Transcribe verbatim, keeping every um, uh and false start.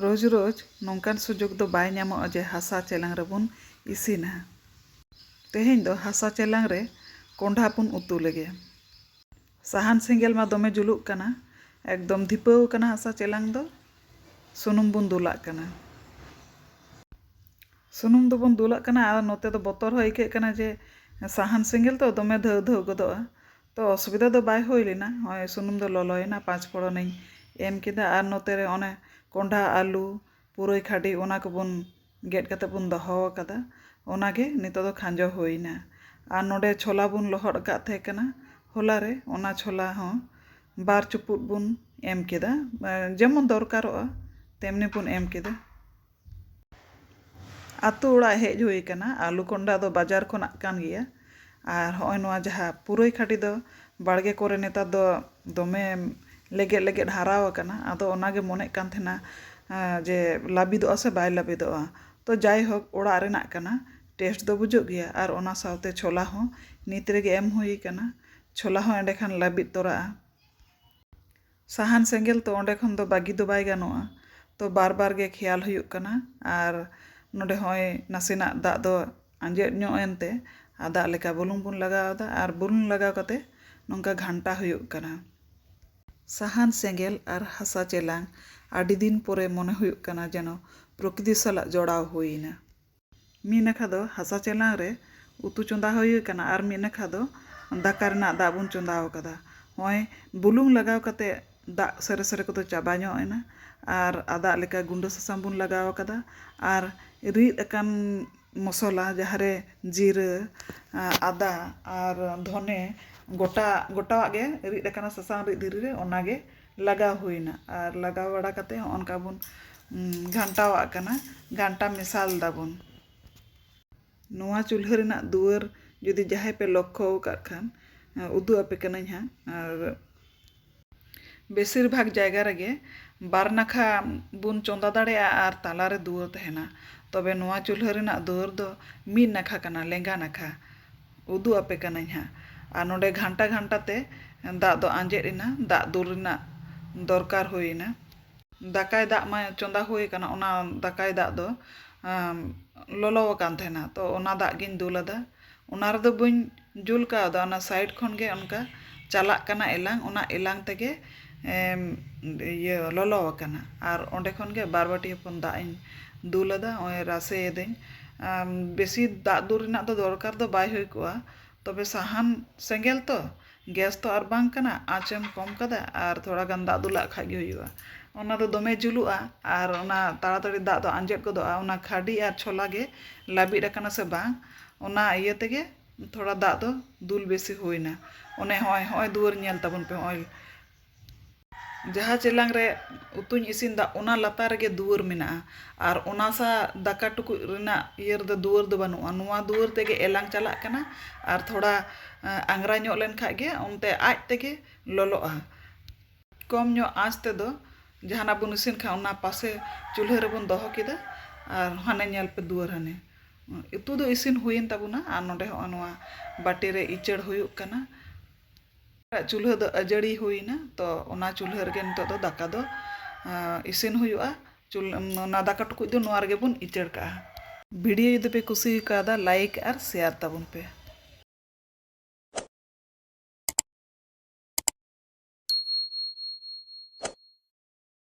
ᱨᱳᱡᱽ ᱨᱳᱡᱽ ᱱᱚᱝᱠᱟᱱ ᱥᱩᱡᱳᱜᱽ ᱫᱚ ᱵᱟᱭ ᱧᱟᱢᱚᱜᱼᱟ ᱡᱮ ᱦᱟᱥᱟ ᱪᱮᱞᱟᱝ ᱨᱮᱵᱚᱱ ᱤᱥᱤᱱᱟ᱾ ᱛᱮᱦᱮᱧ ᱫᱚ ᱦᱟᱥᱟ ᱪᱮᱞᱟᱝ ᱨᱮ ᱠᱚᱸᱰᱷᱟ ᱵᱚᱱ ᱩᱛᱩ ᱞᱮᱜᱮ᱾ ᱥᱟᱦᱟᱱ ᱥᱮᱸᱜᱮᱞ ᱢᱟ ᱫᱚᱢᱮ ᱡᱩᱞᱩᱜ ᱠᱟᱱᱟ, ᱮᱠᱫᱚᱢ ᱫᱷᱤᱯᱟᱹᱣ ᱠᱟᱱᱟ ᱦᱟᱥᱟ ᱪᱮᱞᱟᱝ ᱫᱚ᱾ ᱥᱩᱱᱩᱢ ᱵᱚᱱ ᱫᱩᱞᱟᱜ ᱠᱟᱱᱟ᱾ ᱥᱩᱱᱩᱢ ᱫᱚᱵᱚᱱ ᱫᱩᱞᱟᱜ ᱠᱟᱱᱟ ᱟᱨ ᱱᱚᱛᱮ ᱫᱚ ᱵᱚᱛᱚᱨ ᱦᱚᱸ ᱟᱹᱭᱠᱟᱹᱜ ᱠᱟᱱᱟ ᱡᱮ ᱥᱟᱦᱟᱱ ᱥᱮᱸᱜᱮᱞ ᱛᱚ ᱫᱚᱢᱮ ᱫᱷᱟᱹᱣ ᱫᱷᱟᱹᱣ ᱜᱚᱫᱚᱜᱼᱟ᱾ ᱛᱚ ᱚᱥᱩᱵᱤᱫᱷᱟ ᱫᱚ ᱵᱟᱭ ᱦᱩᱭ ᱞᱮᱱᱟ᱾ ᱱᱚᱜᱼᱚᱭ ᱥᱩᱱᱩᱢ ᱫᱚ ᱞᱚᱞᱚᱭᱮᱱᱟ, ᱯᱟᱸᱪ ᱯᱷᱚᱲᱚᱱᱤᱧ ᱮᱢ ᱠᱮᱫᱟ ᱟᱨ ᱱᱚᱛᱮ ᱨᱮ ᱚᱱᱮ ᱠᱚᱸᱰᱷᱟ, ᱟᱹᱞᱩ, ᱯᱩᱨᱟᱹᱭ ᱠᱷᱟᱹᱰᱤ ᱚᱱᱟ ᱠᱚᱵᱚᱱ ᱜᱮᱫ ᱠᱟᱛᱮ ᱵᱚᱱ ᱫᱚᱦᱚ ᱟᱠᱟᱫᱟ, ᱚᱱᱟᱜᱮ ᱱᱤᱛᱚᱜ ᱫᱚ ᱠᱷᱟᱸᱡᱚ ᱦᱩᱭᱱᱟ᱾ ᱟᱨ ᱱᱚᱰᱮ ᱪᱷᱚᱞᱟ ᱵᱚᱱ ᱞᱚᱦᱚᱫ ᱟᱠᱟᱫ ᱛᱟᱦᱮᱸ ᱠᱟᱱᱟ ᱦᱚᱞᱟ ᱨᱮ, ᱚᱱᱟ ᱪᱷᱚᱞᱟ ᱦᱚᱸ ᱵᱟᱨ ᱪᱩᱯᱩᱫ ᱵᱚᱱ ᱮᱢ ᱠᱮᱫᱟ, ᱡᱮᱢᱚᱱ ᱫᱚᱨᱠᱟᱨᱚᱜᱼᱟ ᱛᱮᱢᱱᱤ ᱵᱚᱱ ᱮᱢ ᱠᱮᱫᱟ᱾ ᱟᱛᱳ ᱚᱲᱟᱜ ᱦᱮᱡ ᱦᱩᱭ ᱟᱠᱟᱱᱟ, ᱟᱹᱞᱩ ᱠᱚᱸᱰᱷᱟ ᱫᱚ ᱵᱟᱡᱟᱨ ᱠᱷᱚᱱᱟᱜ ᱠᱟᱱ ᱜᱮᱭᱟ᱾ ᱟᱨ ᱦᱚᱸᱜᱼᱚᱭ ᱱᱚᱣᱟ ᱡᱟᱦᱟᱸ ᱯᱩᱨᱟᱹᱭ ᱠᱷᱟᱹᱰᱤ ᱫᱚ ᱵᱟᱲᱜᱮ ᱠᱚᱨᱮ ᱱᱮᱛᱟᱨ ᱫᱚ ᱫᱚᱢᱮ ᱞᱮᱜᱮᱫ ᱞᱮᱜᱮᱫ ᱦᱟᱨᱟᱣ ᱟᱠᱟᱱᱟ, ᱟᱫᱚ ᱚᱱᱟᱜᱮ ᱢᱚᱱᱮᱜ ᱠᱟᱱ ᱛᱟᱦᱮᱱᱟ, ᱟᱸ, ᱡᱮ ᱞᱟᱹᱵᱤᱫᱚᱜᱼᱟ ᱥᱮ ᱵᱟᱭ ᱞᱟᱹᱵᱤᱫᱚᱜᱼᱟ᱾ ᱛᱚ ᱡᱟᱭᱦᱳᱠ, ᱚᱲᱟᱜ ᱨᱮᱱᱟᱜ ᱠᱟᱱᱟ, ᱴᱮᱥᱴ ᱫᱚ ᱵᱩᱡᱩᱜ ᱜᱮᱭᱟ᱾ ᱟᱨ ᱚᱱᱟ ᱥᱟᱶᱛᱮ ᱪᱷᱚᱞᱟ ᱦᱚᱸ ᱱᱤᱛ ᱨᱮᱜᱮ ᱮᱢ ᱦᱩᱭ ᱟᱠᱟᱱᱟ, ᱪᱷᱚᱞᱟ ᱦᱚᱸ ᱮᱸᱰᱮᱠᱷᱟᱱ ᱞᱟᱹᱵᱤᱫ ᱛᱚᱨᱟᱜᱼᱟ᱾ ᱥᱟᱦᱟᱱ ᱥᱮᱸᱜᱮᱞ ᱛᱚ ᱚᱸᱰᱮ ᱠᱷᱚᱱ ᱫᱚ ᱵᱟᱹᱜᱤ ᱫᱚ ᱵᱟᱭ ᱜᱟᱱᱚᱜᱼᱟ᱾ ᱛᱚ ᱵᱟᱨ ᱵᱟᱨ ᱜᱮ ᱠᱷᱮᱭᱟᱞ ᱦᱩᱭᱩᱜ ᱠᱟᱱᱟ᱾ ᱟᱨ ᱱᱚᱰᱮ ᱦᱚᱸᱜᱼᱚᱭ ᱱᱟᱥᱮᱱᱟᱜ ᱫᱟᱜ ᱫᱚ ᱟᱸᱡᱮᱫ ᱧᱚᱜ ᱮᱱᱛᱮ ᱟᱫᱟᱜ ᱞᱮᱠᱟ ᱵᱩᱞᱩᱝ ᱵᱚᱱ ᱞᱟᱜᱟᱣ ᱮᱫᱟ᱾ ᱟᱨ ᱵᱩᱞᱩᱝ ᱞᱟᱜᱟᱣ ᱠᱟᱛᱮ ᱱᱚᱝᱠᱟ ᱜᱷᱟᱱᱴᱟ ᱦᱩᱭᱩᱜ ᱠᱟᱱᱟ᱾ ᱥᱟᱦᱟᱱ ᱥᱮᱸᱜᱮᱞ ᱟᱨ ᱦᱟᱥᱟ ᱪᱮᱞᱟᱝ ᱟᱹᱰᱤ ᱫᱤᱱ ᱯᱚᱨᱮ ᱢᱚᱱᱮ ᱦᱩᱭᱩᱜ ᱠᱟᱱᱟ ᱡᱮᱱᱚ ᱯᱨᱚᱠᱨᱤᱛᱤ ᱥᱟᱞᱟᱜ ᱡᱚᱲᱟᱣ ᱦᱩᱭ ᱮᱱᱟ᱾ ᱢᱤᱫ ᱱᱟᱠᱷᱟ ᱫᱚ ᱦᱟᱥᱟ ᱪᱮᱞᱟᱝ ᱨᱮ ᱩᱛᱩ ᱪᱚᱸᱫᱟ ᱦᱩᱭ ᱟᱠᱟᱱᱟ ᱟᱨ ᱢᱤᱫ ᱱᱟᱠᱷᱟ ᱫᱚ ᱫᱟᱠᱟ ᱨᱮᱱᱟᱜ ᱫᱟᱜ ᱵᱚᱱ ᱪᱚᱸᱫᱟ ᱟᱠᱟᱫᱟ᱾ ᱱᱚᱜᱼᱚᱭ ᱵᱩᱞᱩᱝ ᱞᱟᱜᱟᱣ ᱠᱟᱛᱮ ᱫᱟᱜ ᱥᱮᱨᱮ ᱥᱮᱨᱮ ᱠᱚᱫᱚ ᱪᱟᱵᱟ ᱧᱚᱜ ᱮᱱᱟ᱾ ᱟᱨ ᱟᱫᱟᱜ ᱞᱮᱠᱟ ᱜᱩᱸᱰᱟᱹ ᱥᱟᱥᱟᱝ ᱵᱚᱱ ᱞᱟᱜᱟᱣ ᱟᱠᱟᱫᱟ᱾ ᱟᱨ ᱨᱤᱫ ᱟᱠᱟᱱ ᱢᱚᱥᱞᱟ, ᱡᱟᱦᱟᱸ ᱨᱮ ᱡᱤᱨᱟᱹ, ᱟ, ᱟᱫᱟ ᱟᱨ ᱫᱷᱚᱱᱮ ᱜᱚᱴᱟ, ᱜᱚᱴᱟᱣᱟᱜ ᱜᱮ ᱨᱤᱫ ᱟᱠᱟᱱᱟ ᱥᱟᱥᱟᱝ ᱨᱤᱫ ᱫᱷᱤᱨᱤ ᱨᱮ, ᱚᱱᱟᱜᱮ ᱞᱟᱜᱟᱣ ᱦᱩᱭᱱᱟ᱾ ᱟᱨ ᱞᱟᱜᱟᱣ ᱵᱟᱲᱟ ᱠᱟᱛᱮ ᱦᱚᱸᱜᱼᱚ ᱱᱚᱝᱠᱟ ᱵᱚᱱ, ᱩᱸ, ᱜᱷᱟᱱᱴᱟᱣᱟᱜ ᱠᱟᱱᱟ, ᱜᱷᱟᱱᱴᱟ ᱢᱮᱥᱟᱞ ᱫᱟᱵᱚᱱ᱾ ᱱᱚᱣᱟ ᱪᱩᱞᱦᱟᱹ ᱨᱮᱱᱟᱜ ᱫᱩᱣᱟᱹᱨ ᱡᱩᱫᱤ ᱡᱟᱦᱟᱸᱭ ᱯᱮ ᱞᱚᱠᱠᱷᱚ ᱟᱠᱟᱫ ᱠᱷᱟᱱ, ᱩᱫᱩᱜ ᱟᱯᱮ ᱠᱟᱹᱱᱟᱹᱧ ᱦᱟᱸᱜ᱾ ᱟᱨ ᱵᱮᱥᱤᱨ ᱵᱷᱟᱜᱽ ᱡᱟᱭᱜᱟ ᱨᱮᱜᱮ ᱵᱟᱨ ᱱᱟᱠᱷᱟ ᱵᱚᱱ ᱪᱚᱸᱫᱟ ᱫᱟᱲᱮᱭᱟᱜᱼᱟ ᱟᱨ ᱛᱟᱞᱟᱨᱮ ᱫᱩᱣᱟᱹᱨ ᱛᱟᱦᱮᱱᱟ᱾ ᱛᱚᱵᱮ ᱱᱚᱣᱟ ᱪᱩᱞᱦᱟᱹ ᱨᱮᱱᱟᱜ ᱫᱩᱣᱟᱹᱨ ᱫᱚ ᱢᱤᱫ ᱱᱟᱠᱷᱟ ᱠᱟᱱᱟ, ᱞᱮᱸᱜᱟ ᱱᱟᱠᱷᱟ᱾ ᱩᱫᱩᱜ ᱟᱯᱮ ᱠᱟᱹᱱᱟᱹᱧ ᱦᱟᱸᱜ᱾ ᱟᱨ ᱱᱚᱰᱮ ᱜᱷᱟᱱᱴᱟ ᱜᱷᱟᱱᱴᱟ ᱛᱮ ᱫᱟᱜ ᱫᱚ ᱟᱸᱡᱮᱫ ᱮᱱᱟ, ᱫᱟᱜ ᱫᱩᱞ ᱨᱮᱱᱟᱜ ᱫᱚᱨᱠᱟᱨ ᱦᱩᱭ ᱮᱱᱟ᱾ ᱫᱟᱠᱟᱭ ᱫᱟᱜ ᱢᱟ ᱪᱚᱸᱫᱟ ᱦᱩᱭ ᱟᱠᱟᱱᱟ, ᱚᱱᱟ ᱫᱟᱠᱟᱭ ᱫᱟᱜ ᱫᱚ ᱟᱢ, ᱞᱚᱞᱚ ᱟᱠᱟᱱ ᱛᱟᱦᱮᱱᱟ᱾ ᱛᱚ ᱚᱱᱟ ᱫᱟᱜ ᱜᱤᱧ ᱫᱩᱞ ᱟᱫᱟ᱾ ᱚᱱᱟ ᱨᱮᱫᱚ ᱵᱟᱹᱧ ᱡᱩᱞ ᱠᱟᱣᱫᱟ, ᱚᱱᱟ ᱥᱟᱭᱤᱰ ᱠᱷᱚᱱ ᱜᱮ ᱚᱱᱠᱟ ᱪᱟᱞᱟᱜ ᱠᱟᱱᱟ ᱮᱞᱟᱝ, ᱚᱱᱟ ᱮᱞᱟᱝ ᱛᱮᱜᱮ ᱮᱢ, ᱤᱭᱟᱹ ᱞᱚᱞᱚ ᱟᱠᱟᱱᱟ᱾ ᱟᱨ ᱚᱸᱰᱮ ᱠᱷᱚᱱ ᱜᱮ ᱵᱟᱨ ᱵᱟᱹᱴᱤ ᱦᱚᱯᱚᱱ ᱫᱟᱜ ᱤᱧ ᱫᱩᱞ ᱟᱫᱟ, ᱱᱚᱜᱼᱚᱭ ᱨᱟᱥᱮᱭᱮᱫᱟᱹᱧ᱾ ᱟᱢ, ᱵᱮᱥᱤ ᱫᱟᱜ ᱫᱩᱞ ᱨᱮᱱᱟᱜ ᱫᱚ ᱫᱚᱨᱠᱟᱨ ᱫᱚ ᱵᱟᱭ ᱦᱩᱭ ᱠᱚᱜᱼᱟ, ᱛᱚᱵᱮ ᱥᱟᱦᱟᱱ ᱥᱮᱸᱜᱮᱞ ᱛᱚ, ᱜᱮᱥ ᱛᱚ ᱟᱨ ᱵᱟᱝ ᱠᱟᱱᱟ, ᱟᱸᱪ ᱮᱢ ᱠᱚᱢ ᱠᱟᱫᱟ ᱟᱨ ᱛᱷᱚᱲᱟ ᱜᱟᱱ ᱫᱟᱜ ᱫᱩᱞᱟᱜ ᱠᱷᱟᱡ ᱜᱮ ᱦᱩᱭᱩᱜᱼᱟ᱾ ᱚᱱᱟ ᱫᱚ ᱫᱚᱢᱮ ᱡᱩᱞᱩᱜᱼᱟ ᱟᱨ ᱚᱱᱟ ᱛᱟᱲᱟᱛᱟᱲᱤ ᱫᱟᱜ ᱫᱚ ᱟᱸᱡᱮᱫ ᱜᱚᱫᱚᱜᱼᱟ᱾ ᱚᱱᱟ ᱠᱷᱟᱰᱤ ᱟᱨ ᱪᱷᱚᱞᱟ ᱜᱮ ᱞᱟᱹᱵᱤᱫ ᱟᱠᱟᱱᱟ ᱥᱮ ᱵᱟᱝ, ᱚᱱᱟ ᱤᱭᱟᱹ ᱛᱮᱜᱮ ᱛᱷᱚᱲᱟ ᱫᱟᱜ ᱫᱚ ᱫᱩᱞ ᱵᱮᱥᱤ ᱦᱩᱭᱱᱟ᱾ ᱚᱱᱮ ᱦᱚᱸᱜᱼᱚᱭ, ᱦᱚᱸᱜᱼᱚᱭ ᱫᱩᱣᱟᱹᱨ ᱧᱮᱞ ᱛᱟᱵᱚᱱ ᱯᱮ, ᱦᱚᱸᱜᱼᱚᱭ ᱡᱟᱦᱟᱸ ᱪᱮᱞᱟᱝ ᱨᱮ ᱩᱛᱩᱧ ᱤᱥᱤᱱ ᱫᱟ, ᱚᱱᱟ ᱞᱟᱛᱟᱨ ᱨᱮᱜᱮ ᱫᱩᱣᱟᱹᱨ ᱢᱮᱱᱟᱜᱼᱟ᱾ ᱟᱨ ᱚᱱᱟ ᱥᱟ ᱫᱟᱠᱟ ᱴᱩᱠᱩᱡ ᱨᱮᱱᱟᱜ ᱤᱭᱟᱹ ᱨᱮᱫᱚ ᱫᱩᱣᱟᱹᱨ ᱫᱚ ᱵᱟᱹᱱᱩᱜᱼᱟ᱾ ᱱᱚᱣᱟ ᱫᱩᱣᱟᱹᱨ ᱛᱮᱜᱮ ᱮᱞᱟᱝ ᱪᱟᱞᱟᱜ ᱠᱟᱱᱟ᱾ ᱟᱨ ᱛᱷᱚᱲᱟ, ᱮᱸ, ᱟᱝᱜᱽᱨᱟ ᱧᱚᱜ ᱞᱮᱱ ᱠᱷᱟᱡ ᱜᱮ ᱚᱱᱛᱮ ᱟᱡ ᱛᱮᱜᱮ ᱞᱚᱞᱚᱜᱼᱟ᱾ ᱠᱚᱢ ᱧᱚᱜ ᱟᱸᱪ ᱛᱮᱫᱚ ᱡᱟᱦᱟᱱᱟᱜ ᱵᱚᱱ ᱤᱥᱤᱱ ᱠᱷᱟᱱ, ᱚᱱᱟ ᱯᱟᱥᱮ ᱪᱩᱞᱦᱟᱹ ᱨᱮᱵᱚᱱ ᱫᱚᱦᱚ ᱠᱮᱫᱟ᱾ ᱟᱨ ᱦᱟᱱᱮ ᱧᱮᱞ ᱯᱮ, ᱫᱩᱣᱟᱹᱨ ᱦᱟᱱᱮ ᱩᱛᱩ ᱫᱚ ᱤᱥᱤᱱ ᱦᱩᱭᱮᱱ ᱛᱟᱵᱚᱱᱟ᱾ ᱟᱨ ᱱᱚᱰᱮ ᱦᱚᱸᱜᱼᱚ ᱱᱚᱣᱟ ᱵᱟᱹᱴᱤ ᱨᱮ ᱤᱪᱟᱹᱲ ᱦᱩᱭᱩᱜ ᱠᱟᱱᱟ᱾ ᱪᱩᱞᱦᱟᱹ ᱫᱚ ᱟᱹᱡᱟᱹᱲᱤ ᱦᱩᱭᱱᱟ, ᱛᱚ ᱚᱱᱟ ᱪᱩᱞᱦᱟᱹ ᱨᱮᱜᱮ ᱱᱤᱛᱚᱜ ᱫᱚ ᱫᱟᱠᱟ ᱫᱚ, ᱟᱸ, ᱤᱥᱤᱱ ᱦᱩᱭᱩᱜᱼᱟ᱾ ᱪᱩᱞ-, ᱚᱱᱟ ᱫᱟᱠᱟ ᱴᱩᱠᱩᱡ ᱫᱚ ᱱᱚᱣᱟ ᱨᱮᱜᱮ ᱵᱚᱱ ᱤᱪᱟᱹᱲ ᱠᱟᱜᱼᱟ᱾ ᱵᱷᱤᱰᱤᱭᱳ ᱡᱩᱫᱤ ᱯᱮ ᱠᱩᱥᱤ ᱠᱟᱣᱫᱟ, ᱞᱟᱭᱤᱠ ᱟᱨ ᱥᱮᱭᱟᱨ ᱛᱟᱵᱚᱱ ᱯᱮ᱾